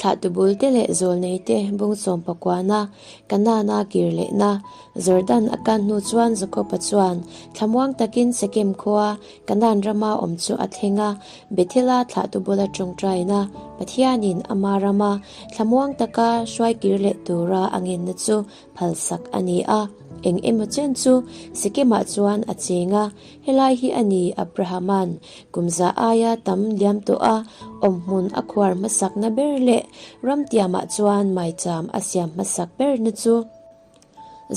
Thlahtu bulte leh zawlneite bung sawmpakuana Kanaan-a kir lehna Jordan a kan hnu chuan Jakob-a chuan thlamuang takin Sekem khua Kanaan rama awm chu a thleng a, Bethel-a thlahtu bula tawngtaina Pathianin ama rama thlamuang taka hruai kir leh tura a ngenna chu phalsak a ni a. Eng emaw chen chu Sekemah chuan a cheng a, helai hi a ni Abrahama'n kum za aia tam liam tawh a awmhmun a khuar hmasakna ber leh ramtiamah chuan maicham a siam hmasak berna chu.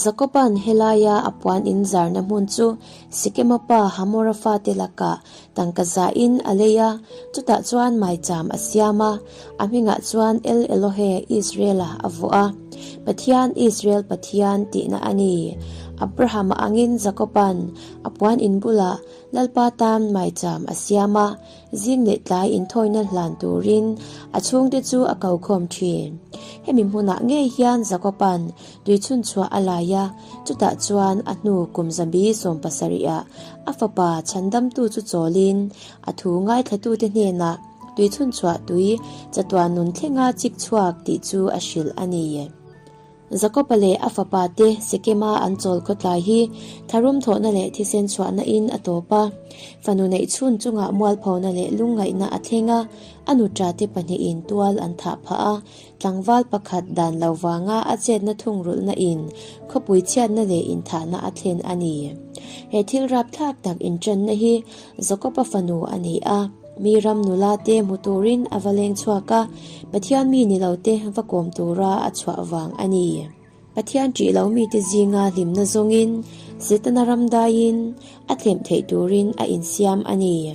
Jakoba'n helaia a puan in zarna hmun chu Sikema pa Hamora fate lakah tangka zahin a lei a, chutah chuan maicham a siam a, a hmingah chuan El Elohe Israela a vuah a, Pathian Israel Pathian tihna a ni. Abrahama angin Jakoba'n a puan in bulah Lalpa tan maicham a siam a, Zing leh tlai inthawina hlan turin a chhungte chu a ko khawm thin. Hemi hmunah ngei hian Jakoba'n tui chhunchhuah a lai a, chutah chuan a hnu kum zabi sawmpasarihah a fapa chhandamtu chu chawlin a thu ngaithlatute hnenah tui chhunchhuah tui chatuan nun thlenga chik chhuak tih chu a hrilh a ni. Jakoba leh a fapa te Sekema an chawl khawtlai hi tharum thawhna leh thisen chhuahna in a tawp a. Fanu neih chhun chungah mualphona leh lungngaihna a thleng a, a nuṭa te pahnihin tual an thah phah a, tlangval pakhat dan lo vanga a chetna thungrulhna in khawpui chhiatna leh inthahna a thlen a ni. He thil rapthlak tak inṭanna hi Jakoba fanu a ni a. Mi ram nula te hmu turin a va leng chhuak a, Pathian mi ni lo te va kawm tura a chhuah vang a ni. Pathian ṭih lo mite zinga hlimna zawngin Setana ram daiin a thlem theih turin a insiam a ni.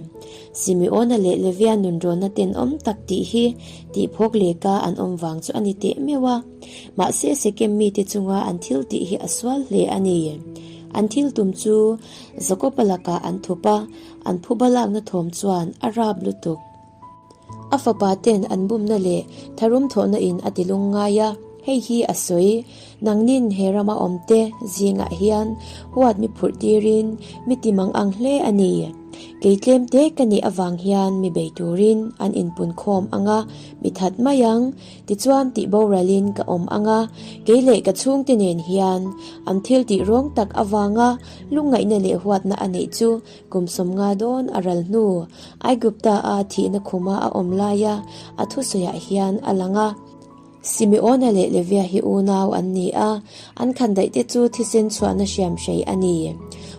Simeona leh Levia nunrawnna tenawm tak tih hi tihphawk leka an awm vang chu a ni teh meuh a. Mahse Sekem mite chunga an thil tih hi a sual hle a ni. An thil tum chu Jakoba lakah an thup a, An phuba lakna thawm chuan a rap lutuk. A fapa ten an bumna leh tharum thawhna in a ti lung ngai a, hei hi a sawi, Nangnin he rama awmte zingah hian huat mi phurh tirin mi ti mang ang hle a ni. Kei tlem te ka nih avang hian mi bei turin an inpun khawm ang a, mi that mai ang, tichuan tih boralin ka awm ang a, kei leh ka chhungte nen hian an thil tih rawng tak avanga lungngaihna leh huatna a neih chu Kum sawmnga dawn a ral hnu, Aigupta-a thihna khuma a awm laia a thusawiah hian a lang a. Simeona leh Levia hi unau an ni a, an khandaihte chu thisen chhuahna hriamhrei a ni.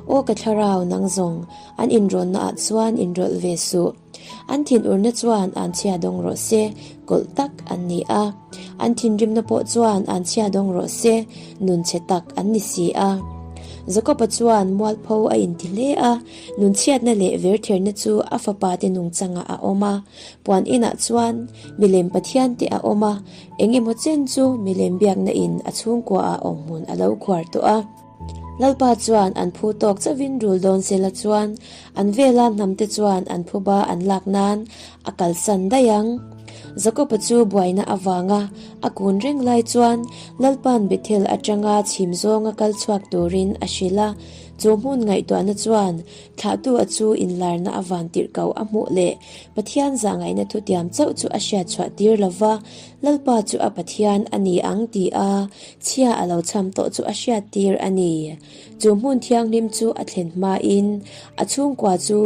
Aw ka thlarau, nang zawng, an inrawnnaah chuan inrawlh ve suh. An thinurna chuan an chhia dawng rawh se, kawlh tak an ni a. An thinrimna pawh chuan an chhia dawng rawh se, nun chhe tak an ni si a. Jakoba chuan mualpho a inti hle a, nun chhiatna leh vertherna chu a fapa te nungchangah a awm a. Puan inah chuan milem Pathian te a awm a, eng emaw chen chu milem biakna in a chhungkuaah awmhmun a lo khuar tawh a. Lalpa chuan an phu tawk chauhin rul dawn sela chuan an vela hnamte chuan an phuba an lak nan a kalsan daih ang. Jakoba chu buaina avanga a kun reng lai chuan Lalpa'n Bethel atanga chhim zawnga kal chhuak turin a hrilh a, chu hmun ngaihtuahna chuan Thlahtu a chu inlarna a van tirh ko a hmuh leh Pathian zahngaihna thutiam chauh chu a hriat chhuah tir lova, Lalpa chu a Pathian a ni ang ti a chhia a lo chham tawh chu a hriat tir a ni. Chu hmun thianghlim chu a thlen hmain a chhungkua chu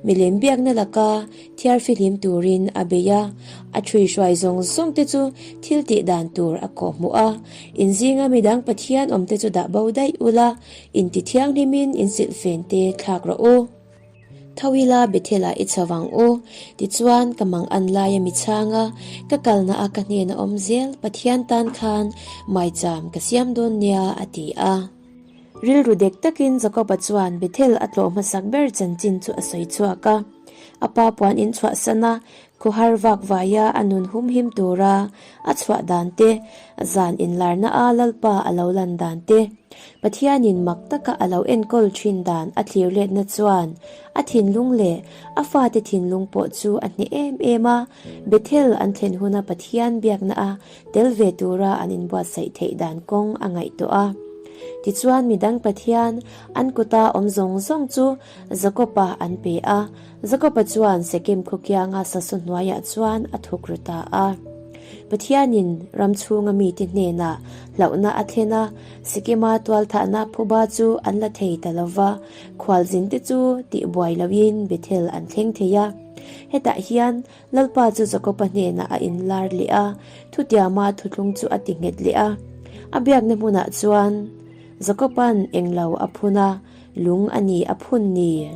milem biakna laka thiar fihlim turin a bei a, a ṭhuihruai zawng zawng te chu thil tih dan tur a kawhhmuh a, Inzinga midang Pathian awmte chu dah bo daih ula, Inti thianghlimin insilhfen te thlak rawh u. Tho ila Bethel-ah i chho ang u. Tichuan, ka mang an laia mi chhang a, ka kalna a ka hnena awm zel Pathian tan khan maicham ka siam dawn nia, a ti a. Rilru dek takin Jakoba chuan Bethel a tlawh hmasak ber chanchin chu a sawi chhuak a. A pa puan in chhuahsan a, Khawhar vak vaia a nun humhim tura a chhuah dan te, zan inlarna a Lalpa a lo lan dan te, Pathianin mak taka a lo enkawl thin dan a thlir letna chuan a thinlung leh a fate thinlung pawh chu a hneh em em a, Bethel an thlen huna Pathian biakna a tel ve tura an inbuatsaih theih dan kawng a ngaihtuah a. Tichuan midang Pathian an kuta awm zawng zawng chu Jakob-a an pe a, Jakob-a chuan Sekem khaw kianga sasaw hnuaiah chuan a thuk ru ta a. Pathianin ram chhunga mite hnenah hlauhna a thlen a, Sikima tualthahna phuba chu an la thei ta lo va, khualzinte chu tihbuai loin Bethel an thleng thei a. Hetah hian Lalpa chu Jakoba hnenah a inlar leh a, thutiama thuthlung chu a ti nghet leh a. A biakna hmunah chuan Jakoba'n englo a phun a, lung a ni a phun ni.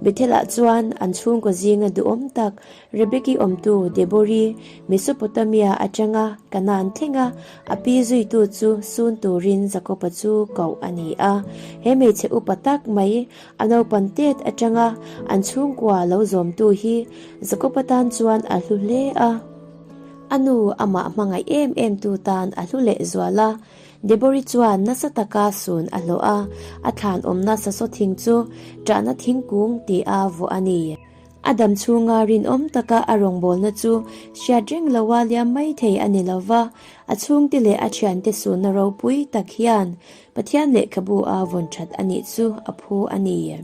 Bethelah chuan an chhungkaw zinga duhawm tak Rebeki awmtu Debori, Mesopotamia atanga Kanaan thlenga a pi zuitu chu sun turin Jakoba chu koh a ni a. He hmeichhe upa tak mai A naupan tet atanga an chhungkua lo zawmtu hi Jakoba tan chuan a hlu hle a. A nu amah hmangaih em em tu tan a hlu leh zual a. Debori chuan nasa taka sun a hlawh a, a thlan awmna sasaw thing chu ṭahna thingkung tia vuah a ni. A dam chhunga rinawm taka a rawngbawlna chu hriat reng loa liam mai thei a ni lo va, a chhungte leh a thiante sunna ropui tak hian Pathian lehkhabu a vawn that a nih chu a phu a ni.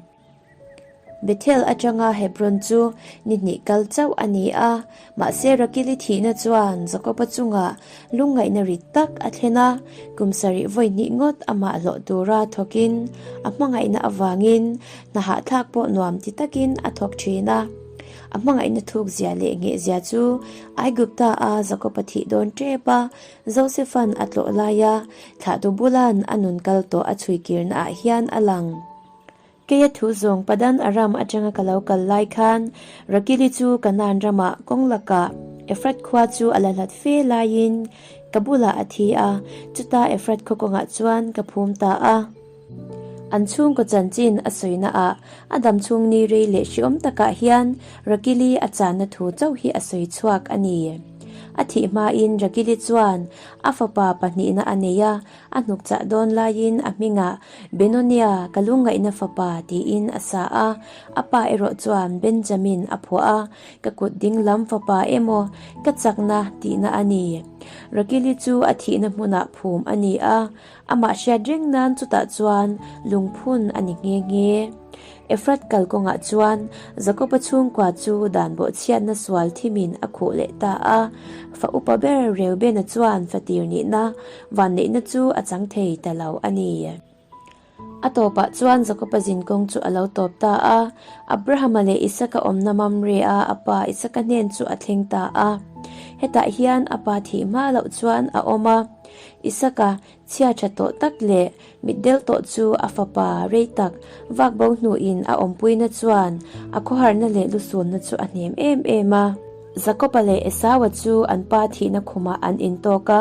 Bethel atanga Hebron chu ni hnih kal chauh a ni a, mahse Rakili thihna chuan Jakoba chungah lungngaihna rit tak a thlen a, kum sarih vawi hnih ngawt amah hlawh tura thawkin a hmangaihna avangin hna hahthlak pawh nuam ti takin a thawk thin a. A hmangaihna thuk zia leh ngheh zia chu Aigupta-a Jakoba thih dawn tep a, Joseph-a'n a tlawh laia thlahtu bula'n a nun kal tawh a chhui kirnaah hian a lang. Keia thu zawng Padan Aram atanga ka lo kal lai khan Rakili chu Kanaan ramah kawng lakah Efrat khua chu a la hlat fe laiin ka bulah a thi a, chuta Efrat khaw kawngah chuan ka phum ta a. An chhungkaw chanchin a sawinaah a dam chhung ni rei leh hriawm takah hian Rakili a channa thu chauh hi a sawi chhuak a ni. A thih hmain Rakili chuan a fapa pahnihna a nei a, A hnuk chah dawn laiin a hmingah Benonia, ka lungngaihna fapa, tiin a sa a. A pa erawh chuan Benjamin a phuah a, ka kut ding lam fapa emaw ka chakna tihna a ni. Rakili chu a thihna hmunah phum a ni a, amah hriat reng nan chutah chuan lungphun a ni nghe nghe. Efrat kalkawngah chuan Jakoba chhungkua chu dan bawhchhiatna sual thimin a khuh leh ta a. Fa upa ber Reubena chuan fatir nihna vanneihna chu a chang thei ta lo a ni. A tawpah chuan Jakoba zinkawng chu a lo tawp ta a. Abrahama leh Isaka awmna Mamre-a a pa Isaka hnen chu a thleng ta a. Hetah hian a pa thih hma loh chuan a awm a. Isaka Chhia tha tawh tak leh mitdel tawh chu a fapa rei tak vak bo hnuin a awmpuina chuan a khawharna leh lusunna chu a hnem em em a. Jakoba leh Esaua chu an pa thihna khumah an intawk a,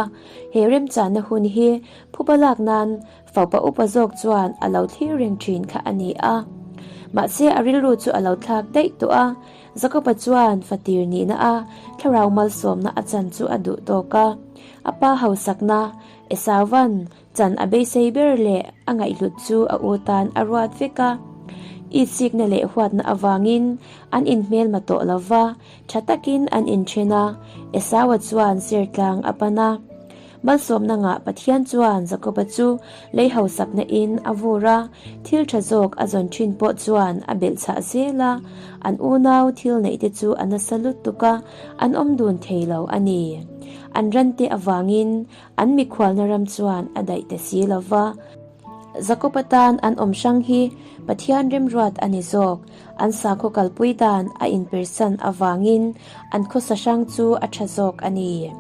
he remchanna hun hi phuba lak nan fapa upa zawk chuan a lo thlir reng thin kha a ni a. Mahse a rilru chu a lo thlak daih tawh a, Jakoba chuan fatir nihna a thlarau malsawmna a chan chu a duh tawk a, a pa hausakna Esauva'n chan a beisei ber leh a ngaihhlut chu a u tan a ruat vek a. Itsikna leh huatna avangin an inhmelma tawh lo va, tha takin an inthen a, Esaua chuan sertlang a pan a. Malsawmna ngah Pathian chuan Jakoba chu lei hausakna in a vur a, thil tha zawk a zawn thin pawh chuan a belhchhah zel a, an unau thil neih te chu a nasa lutuk a, an awm dun thei lo a ni. An rante avangin an mikhualna ram chuan a daih ta si lo va. Jakoba tan an awm hrang hi Pathian remruat a ni zawk. An sakhaw kalpui dan a inpersan avangin an khawsa hrang chu a tha zawk a ni.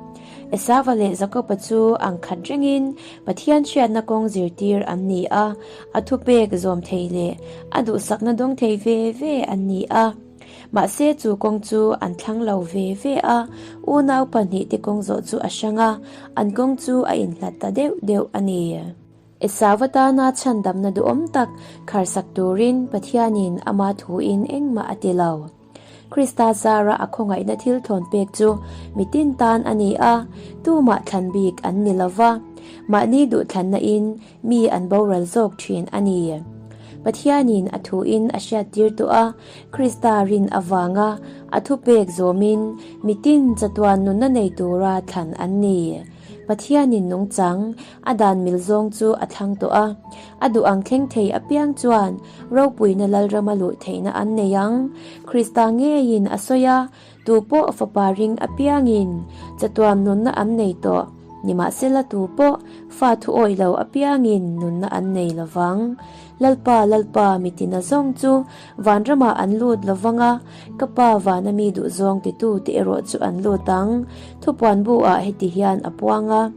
Esava leh Jakoba chu ang khat rengin Pathian hriatna kawng zirtir an ni a, a thupek zawm thei leh a duhsakna dawng thei ve ve an ni a. Mahse chu kawng chu an thlang lo ve ve a, unau pahnihte kawng zawh chu a hrang a, an kawng chu a inhlat ta deuh deuh a ni. Esauva tana chhandamna duhawm tak kharsak turin Pathianin ama thuin engmah a ti lo. Krista zara a khawngaihna thil thawn pek chu mitin tan a ni a, tumah thlan bik an ni lo va, mahni duhthlanna in mi an boral zawk thin a ni. Pathianin a thuin a hriattir tawh a, Krista rin avanga a thupek zawmin mitin chatuan nunna nei tura thlan an ni. Pathianin nungchang a dan mil zawng chu a thlang tawh a, a duh ang thleng thei apiang chuan ropuina Lalrama luh theihna an nei ang. Krista ngeiin a sawi a. Tu pawh fapa ring apiangin chatuan nunna an nei tawh, nimahsela tu pawh fa thu awih lo apiangin nunna an nei lo vang. Lalpa, Lalpa, mitina zawng chu vanramah an lut lo vang a, ka Pa vana mi duhzawng titu te erawh chu an lut ang. Thupuan bu ah heti hian a puang a,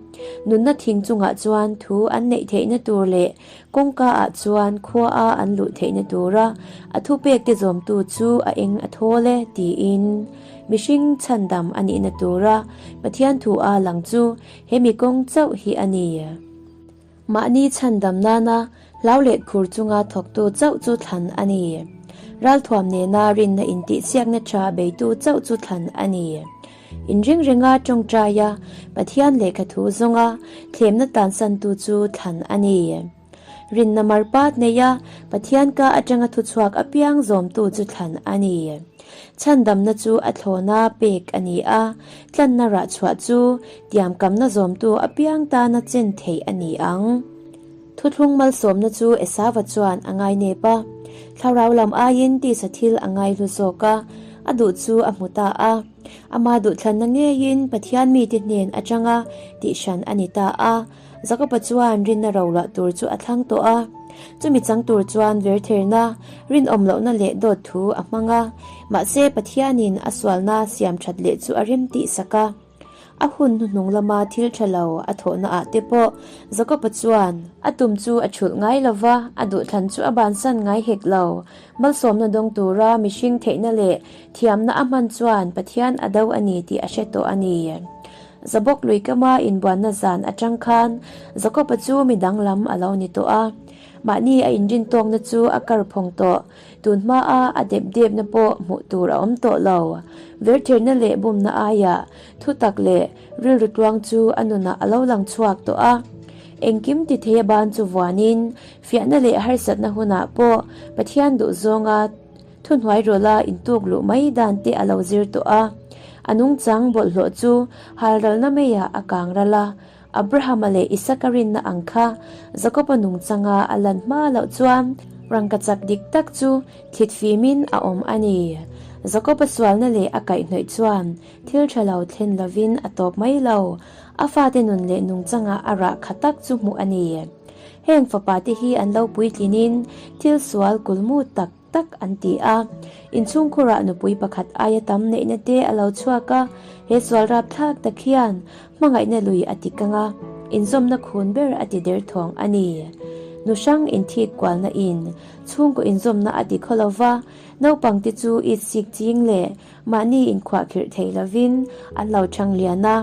Nunna thing chungah chuan thu an neih theihna tur leh Kawngka ah chuan khua a an luh theihna tura a thupek te zawmtu chu a eng a thawl e tiin mihring chhandam a nihna tura Pathian thu a lang chu he mi kawng chauh hi a ni. Mahni chhandam nana hlau leh khur chunga thawktu chauh chu thlan a ni. Ralthuam nena rinna intihsiakna tha beitu chauh chu thlan a ni. Inring renga tawngtaia Pathian lehkha thu zawnga thlemna tansantu chu thlan a ni. Rinna marpat neia Pathian ka atanga thuchhuak apiang zawmtu chu thlan a ni. Chhandamna chu a thlawna pek a ni a, tlanna rahchhuah chu tiamkamna zawmtu apiang tana chen theih a ni ang. Thuthlung malsawmna chu Esava chuan a ngainep a, thlarau lam aiin tisa thil a ngaihlu zawk a, a duh chu a hmu ta a. Ama duhthlanna ngeiin Pathian mite hnen atanga tihhran a ni ta a, Jakoba chuan rinna roluah tur chu a thlang tawh a. Chumi chang tur chuan vertherna, rinawm lohna leh dawt thu a hmang a, mahse Pathianin a sualna siam that leh chu a rem tihsak a. A hun hnuhnung lama thil tha lo a thawhna ah te pawh Jakoba chuan a tum chu a thulh ngai lo va, a duhthlan chu a bansan ngai hek lo. Malsawmna dawng tura mihring theihna leh thiamna a hman chuan Pathian a do a ni tih a hre tawh a ni. Zabawk lui kama inbuanna zan atang khan Jakoba chu mi danglam a lo ni tawh a. Mahni a inrintawkna chu a kar phawng tawh. Tun hmaa a dep depna pawh hmuh tur a awm tawh lo. Vertherna leh bumna aiah thutak leh rilru tluang chu a nunah a lo lang chhuak tawh a. Engkim ti thei a ban chu vuanin fiahna leh harsatna hunah pawh Pathian duhzawnga thuhnuai rawla intuk luh mai dan te a lo zir tawh a. A nungchang bawlhhlawh chu halralna meiah a kang ral a. Abrahama leh Isaka rinna ang kha Jakoba nungchanga a lan hma loh chuan rangkachak dik tak chu thlit fimin a awm a ni. Jakoba sualna leh a kaihhnawih chuan thil tha lo thlen lovin a tawp mai lo, a fate nun leh nungchanga a rah kha tak chu hmuh a ni. Heng fapa te hi an lo puitlinin thil sual kulmu tak tak an ti a. Inchhungkhurah nupui pakhat aia tam neihna te a lo chhuak a, he sual rapthlak tak hian hmangaihna lui a ti kang a, inzawmna khun ber a ti derthawng a ni. Nu hrang inthik kualna in chhungkaw inzawmna a ti khaw lo va, naupang te chu it sik ching leh mahni inkhuahkhirh thei lovin an lo chhang lian a,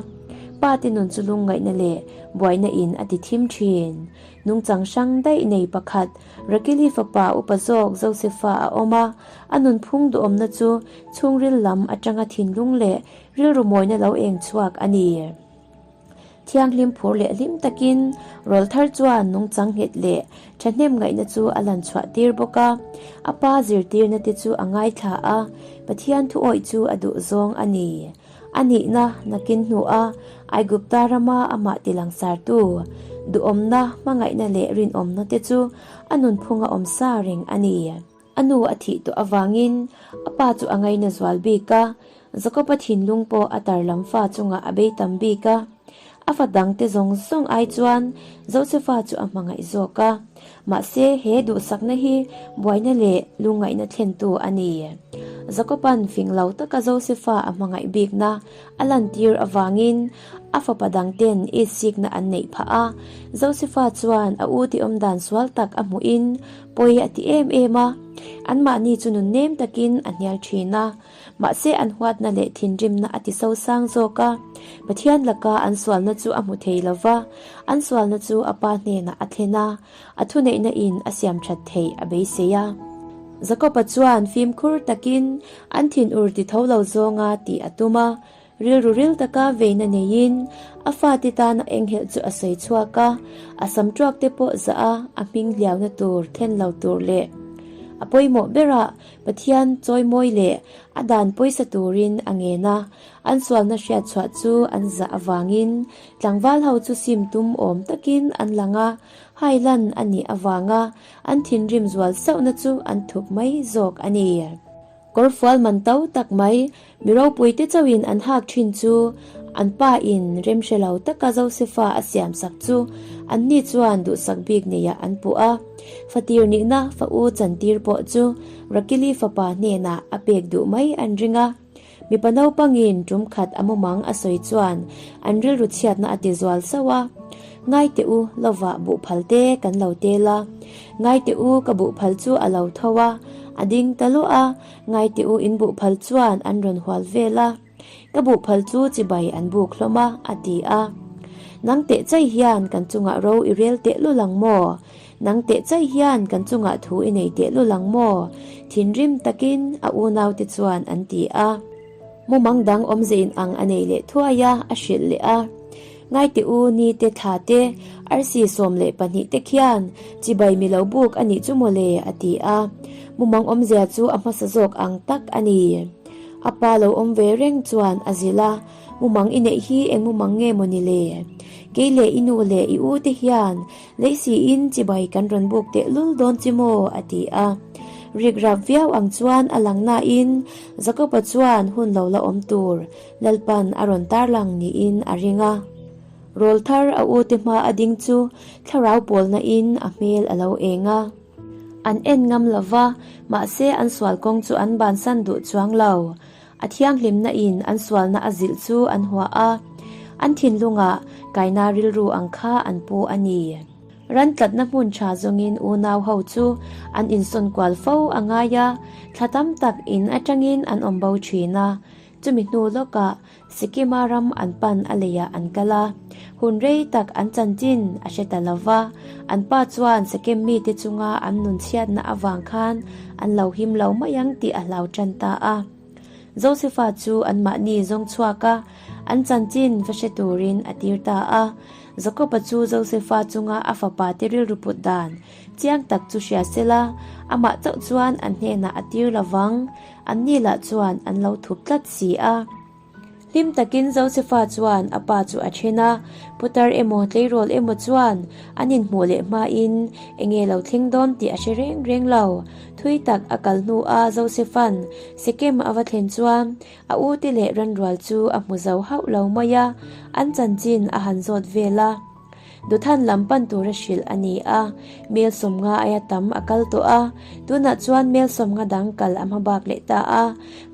pa te nun chu lungngaihna leh buaina in a ti thim thin. Nungchang hrang daih nei pakhat, Rakili fapa upa zawk Josefa a awm a, a nunphung duhawmna chu chhungril lam atanga thinlung leh rilru mawina lo eng chhuak a ni. Thianghlim phur leh hlim takin rawlthar chuan nungchang nghet leh thahnem ngaihna chu a lan chhuah tir bawk a, a pa zirtirna te chu a ngaithla a, Pathian thuawih chu a duh zawng a ni. A nihna nakin hnua Aigupta rama amah tilangsartu duhawmna, hmangaihna leh rinawmna te chu a nunphunga awm sa reng a ni. A nu a thih tawh avangin a pa chu a ngaina zual bik a, Jakoba thinlung pawh a tar lam fa chungah a bei tam bik a. A fa dangte zawng zawng ai chuan Josefa chu a hmangaih zawk a. Mahse, he duhsakna hi buaina leh lungngaihna thlentu a ni. Jakoba'n fing lo taka Josefa a hmangaih bikna a lantir avangin a fapa dangten itsikna an neih phah a. Josefa chuan a u tiawm dan sual tak a hmuhin pawi a ti em em a, anmahni chu nunnem takin a hnial thin a. Mahse an huatna leh thinrimna a ti sosang zawk a, Pathian laka an sualna chu a hmu thei lo va, an sualna chu a Pa hnenah a thlen a, a thuneihna in a siam that theih a beisei a. Jakoba chuan fimkhur takin an thinur ti tho lo zawnga tih a tum a, rilru ril taka veina neiin a fate tana enghelh chu a sawi chhuak a, a sam tuak te pawh zah a, a hming hliauna tur thlen lo tur leh a pawimawh berah Pathian chawimawi leh a dan pawisa turin a ngen a, an sualna hriat chhuah chu an zah avangin tlangval ho chu sim tum awm takin an lang a, hai lan a nih avanga an thinrim zual sauhna chu an thup mai zawk a ni. Kawrfual man to tak mai, mi ropuite chauhin an hak thin chu an pa in remhre lo taka Josefa a siam sak chu anni chuan duhsak bik neiah an puh a. Fatir nihna fa u chantir pawh chu Rakili fapa hnenah a pek duh mai an ring a. Mipa naupangin tum khat a mumang a sawi chuan an rilru chhiatna a ti zual sauh a, Ngai teh u, lovah buhphal te kan lo tel a. Ngai teh u, ka buhphal chu a lo tho a, a ding ta luah a, ngai teh u in buhphal chuan an rawn hual vel a. Ka buhphal chu chibai an buk hlawm a, a ti a. Nang teh chai hian kan chungah ro i rel teh lul ang maw? Nang teh chai hian kan chungah thu i nei teh lul ang maw? Thinrim takin a unaute chuan an ti a. Mumang dang awmze in ang a nei leh thuai a, a hrilh leh a. Ngaite u ni te thla te, arsi 12 te khian chibai mi lo buk a nih chu maw le, a ti a. Mumang awmzia chu a hmasa zawk ang tak a ni. A pa lo awm ve reng chuan a zilh a. Mumang i neih hi eng mumang nge maw ni le? Kei leh i nu leh i u te hian Lei siin chibai kan rawn buk teh lul dawn chi maw? a ti a. Rikrap viau ang chuan a lang nain Jakoba chuan hun lo la awm tur Lalpan a rawn tarlang niin a ring a. Rawl thar a ute hma a ding chu thlarau pawlna in a hmel a lo eng a. An en ngam lo va, mahse an sual kawng chu an bansan duh chuang lo. A thianghlimna in an sualna a zilh chu an hua a, an thinlungah kaina rilru ang kha an pu a ni. Ran tlatna hmun tha zawngin unau ho chu an insawn kual fo a ngai a, thla tam tak in atangin an awm bo thin a, chumi hnu lawkah Sikima ram an pan a leiah an kal a, hun rei tak an chanchin a hre ta lo va, an pa chuan Sekem mite chunga an nun chhiatna avang khan an lo him lo mai ang tih a hlau tan ta a. Josefa chu anmahni zawng chhuak a, an chanchin va hre turin a tir ta a. Jakoba chu Josefa chunga a fapa te rilru put dan chiang tak chu hria sela, amah chauh chuan an hnenah a tir lo vang, anni lah chuan an lo thup tlat si a. Hlim takin Josefa chuan a pa chu a then a, putar emaw tleirawl emaw chuan an inhmuh leh hmain enge lo thleng dawn tih a hre reng reng lo. Thui tak a kal hnua Josefa'n Sekem a va thlen chuan a ute leh ranrual chu a hmu zo hauh lo mai a, an chanchin a han zawt vel a. Duthan lam pan tura hrilh a ni a, mel 50 aia tam a kal tawh a, tunah chuan mel 50 dang kal a hma bak leh ta a,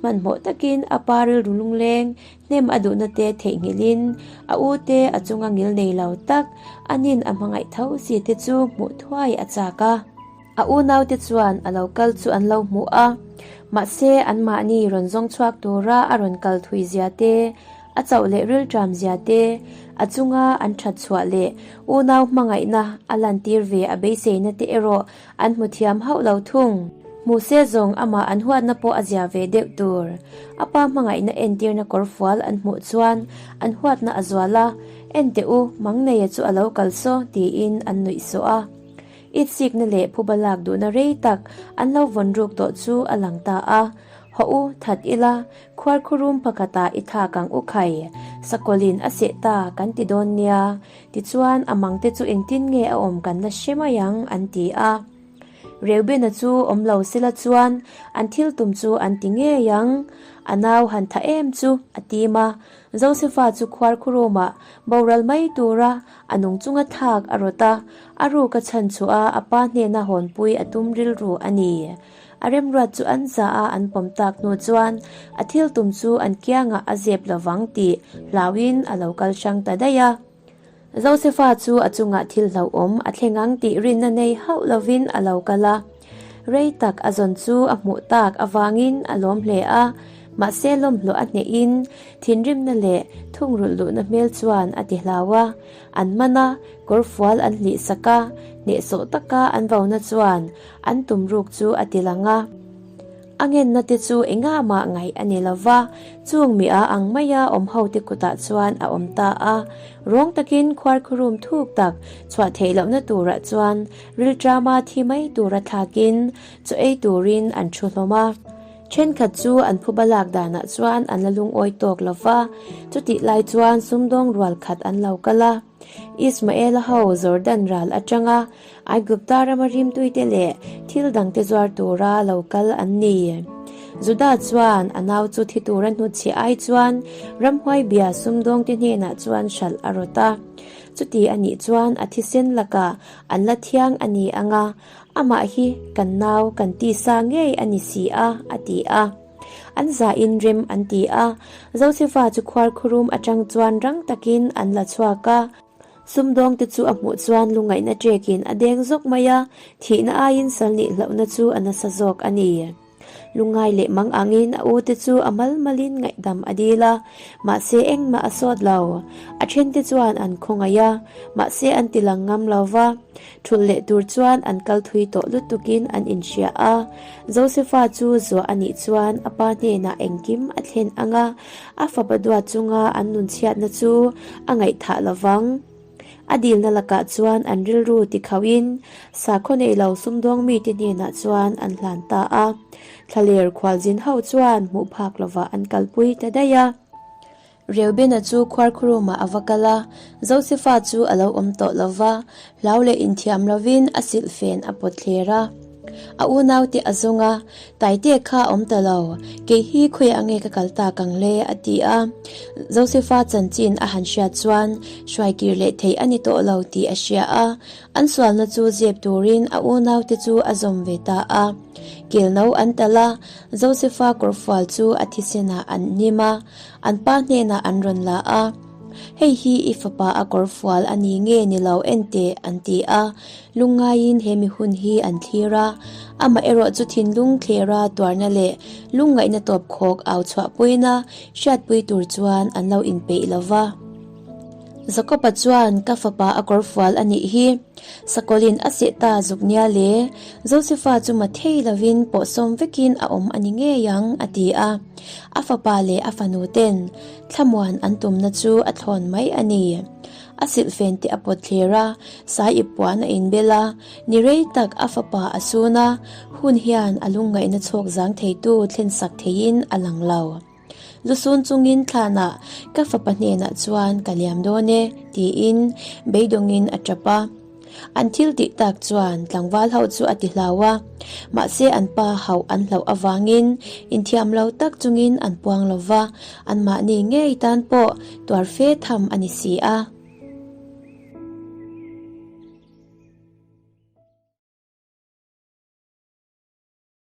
hmanhmawh takin a pa rilru lungleng hnem a duhna te theihnghilhin a u te a chunga ngil nei lo tak anin a hmangaih tho si te chu hmuh thuai a chak a. A unaute chuan a lo kal chu an lo hmuh a, mahse anmahni rawn zawng chhuak tura a rawn kal thui zia te, a chauh leh rilṭam zia te, a chunga an ṭhat chhuah leh unau hmangaihna a lantir ve a beiseina te erawh an hmu thiam hauh lo thung. Hmu se zawng amah an huatna pawh a zia ve deuh tur. A pa hmangaihna entirna kawrfual an hmuh chuan an huatna a zual a, En teh u, Mangneia chu a lo kal saw, tiin an nuih sawh a. Itsikna leh phuba lak duhna rei tak an lo vawn ruk tawh chu a lang ta a. Haw u, that ila, khuar khurum pakhatah i thlak ang u khai, sakawlin a seh ta kan ti dawn nia, tichuan a mangte chu engtin nge a awm kan la hre mai ang an ti a. Reubena chu awm lo sela chuan an thil tum chu an ti ngei ang, a nau han tha em chu a tim a, Josefa chu khuar khurumah boral mai tura a nung chunga thlak a rawt a, a ruk a chhan chhuah a a pa hnena hawnpui a tum rilru a ni. A remruat chu an za a an pawm tak hnu chuan a thil tum chu an kiangah a zep lovang tih hlauhin a lo kal hrang ta daih a. Josefa chu a chungah thil hlauhawm a thleng ang tih rinna nei hauh lovin a lo kal a. Rei tak a zawn chu a hmuh tak avangin a lawm hle a, mahse lawmhlawh a hnehin thinrimna leh thungrulh luhna hmel chuan a ti hlau a. An man a, kawrfual an hlih sak a, hnehsawh taka an vona chuan an tum ruk chu a ti lang a. A ngenna te chu engah mah ngaih a ni lo va, chung mi a ang maia awm ho te kutah chuan a awm ta a. Rawng takin khuarkhurum thuk tak chhuah theih lohna turah chuan rilṭama thi mai tura thlakin chaw ei turin an thu hlawm a. Thenkhat chu an phuba lak danah chuan an la lungawi tawk lo va, chutih lai chuan sumdawng rual khat an lo kal a. Ismaela ho Jordan ral atanga Aigupta rama rimtuite leh thil dangte zuar tura lo kal an ni. Juda chuan a nau chu thi tura hnutchhiah ai chuan ramhuai bia sumdawngte hnenah chuan hralh a rawt a. Chuti a nih chuan a thisen lakah an la thiang a ni ang a, amah hi kan nau kan tisa ngei a ni si a, a ti a. An zahin rem an ti a. Josefa chu khuarkhurum atang chuan rang takin an la chhuak a. Sumdawngte chu a hmuh chuan lungaihna ṭekin a deng zawk mai a, thihna aiin sal nih hlauhna chu a nasa zawk a ni. Lungngai leh mang angin a ute chu a mal malin ngaihdam a dil a, mahse engmah a sawt lo. A ṭhente chuan an khawngaih a, mahse an ti lang ngam lo va. Ṭhulh leh tur chuan an kal thui tawh lutukin an inhria a. Josefa chu zuah a nih chuan a pa hnenah engkim a thlen ang a, A fapa duat chunga an nunchhiatna chu a ngaihthah lo vang. A dilna lakah chuan an rilru tikhauhin sakhaw nei lo sumdawng mite hnenah chuan an hlan ta a. Thlaler khualzin ho chuan hmuh phak lovah an kalpui ta daih a. Reubena chu khuarkhurumah a va kal a, Josefa chu a lo awm tawh lo va, hlau leh inthiam lovin a silhfen a pawt thler a. A unaute a zawng a, Taite kha a awm ta lo, kei hi khawiah nge ka kal tak ang le? a ti a. Josefa chanchin a han hriat chuan hruaikir leh theih a ni tawh lo tih a hria a, an sualna chu zep turin a unaute chu a zawm ve ta a. Kelno an talh a, Josefa kawrfual chu a thisenah an hnim a, an pa hnenah an rawn la a. Hei hi i fapa a kawrfual a ni nge ni lo en teh an ti a. Lungngaiin he mi hun hi an thlir a, amah erawh chu thinlung thlera tuarna leh lungngaihna tawp khawk au chhuahpuina hriatpui tur chuan an lo inpeih lo va. Jakob-a chuan, Ka fapa a kawrfual a nih hi. Sakawlin a seh ta zuk nia le. Josefa chu ma thei lovin pawhsawm vekin a awm a ni ngei ang, a ti a. A fapa leh a fanu ten thlamuan an tumna chu a thlawn mai a ni. A silhfen te a pawt thler a, sai ip puan a inbel a, ni rei tak a fapa a sun a, hun hian a lungngaihna chhawk zang theitu thlensak theiin a lang lo. Lusun chungin thlanah ka fapa hnenah chuan ka liam dawn e tiin beidawngin a tap a. An thil tih tak chuan tlangval ho chu a ti hlau a, mahse an pa hauh an hlauh avangin inthiam lo tak chungin an puang lo va, anmahni ngei tan pawh tuar fe tham a ni si a.